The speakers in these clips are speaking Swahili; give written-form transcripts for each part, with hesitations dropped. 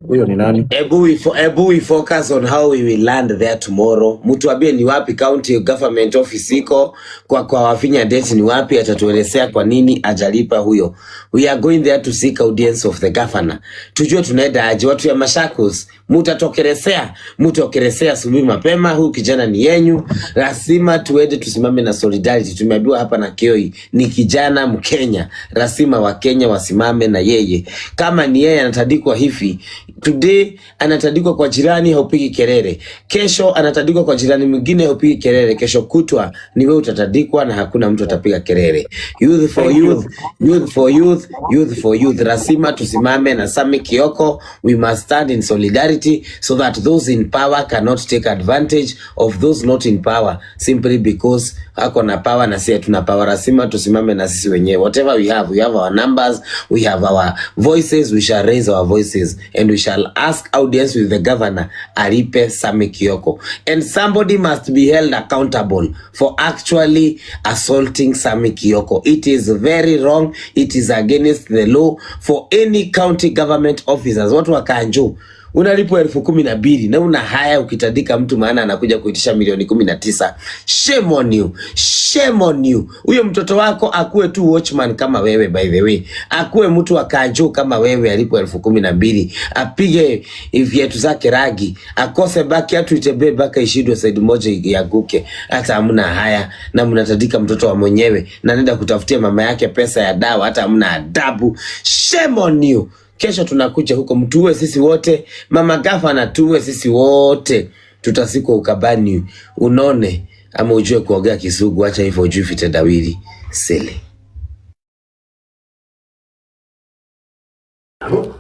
Huyo ni nani? Ebu we focus on how we will land there tomorrow. Mtuambie ni wapi county government office iko kwa Wavinya Ndeti ni wapi, atatuelezea kwa nini ajalipa huyo. We are going there to seek audience of the governor. Tujue tunaenda aje. Watu ya Machakos, mutatokelezea, mtokelezea asubuhi mapema. Huyu kijana ni yenyu, lazima tuende tusimame na solidarity. Tumeambiwa hapa na Kioi ni kijana Mkenya, lazima Wakenya wasimame na yeye. Kama ni yeye anatandikwa hivi today, anatandikwa kwa jirani, haupigi kelele. Kesho anatandikwa kwa jirani mwingine, haupigi kelele. Kesho kutwa ni wewe utatandikwa na hakuna mtu atapiga kelele. Youth for Thank you. Youth, youth for youth, youth for youth. Lazima tusimame na Sammy Kioko. We must stand in solidarity so that those in power cannot take advantage of those not in power simply because ako na power na sisi hatuna power. Lazima tusimame na sisi wenyewe. Whatever we have, we have our numbers, we have our voices, we shall raise our voices and we shall ask audience with the governor alipe Sammy Kioko. And somebody must be held accountable for actually assaulting Sammy Kioko. It is very wrong. It is against the law for any county government officers. Watu wa Kanjo unalipwa 12,000 na una haya ukitandika mtu maana anakuja kuitisha milioni 19. Shame on you. Shame on you. Huyo mtoto wako akuwe tu watchman kama wewe, by the way, akuwe mtu wa Kanjo kama wewe, alipwe 12,000, apige viatu zake ragi, akose baki hatu itembee mpaka ishindwe side moja ianguke, hata hamna haya, na mnatandika mtoto wa mwenyewe na nenda kutafutia mama yake pesa ya dawa, hata hamna adabu. Shame on you. Kesho tunakuja huko, mtuue sisi wote, mama gavana tuue sisi wote, tutazikwa Ukambani, unone ama ujue kuongea Kisugu, acha hivyo ujue vitendawili sele.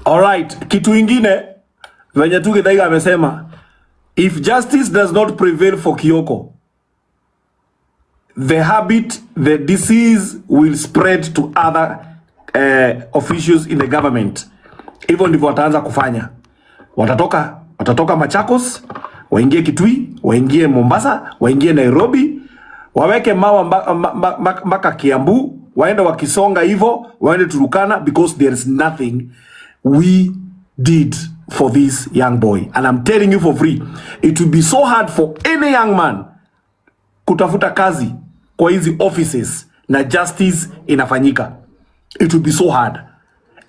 Alright, kitu ingine venye tu Githaiga amesema, if justice does not prevail for Kioko, the habit, the disease will spread to other officials in the government. Hivyo ndivyo wataanza kufanya. Watatoka Machakos, waingie Kitui, waingie Mombasa, waingie Nairobi, waweke mawa mpaka Kiambu, waende wakisonga hivyo, waende Turkana, because there is nothing we did for this young boy. And I'm telling you for free, it will be so hard for any young man kutafuta kazi kwa hizi offices na justice inafanyika. It will be so hard.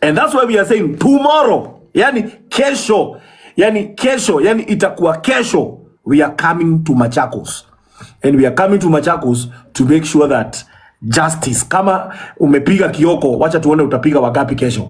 And that's why we are saying tomorrow, yani kesho, yani kesho, yani itakuwa kesho, we are coming to Machakos. And we are coming to Machakos to make sure that justice, kama umepiga Kioko, wacha tuone utapiga wagapi kesho.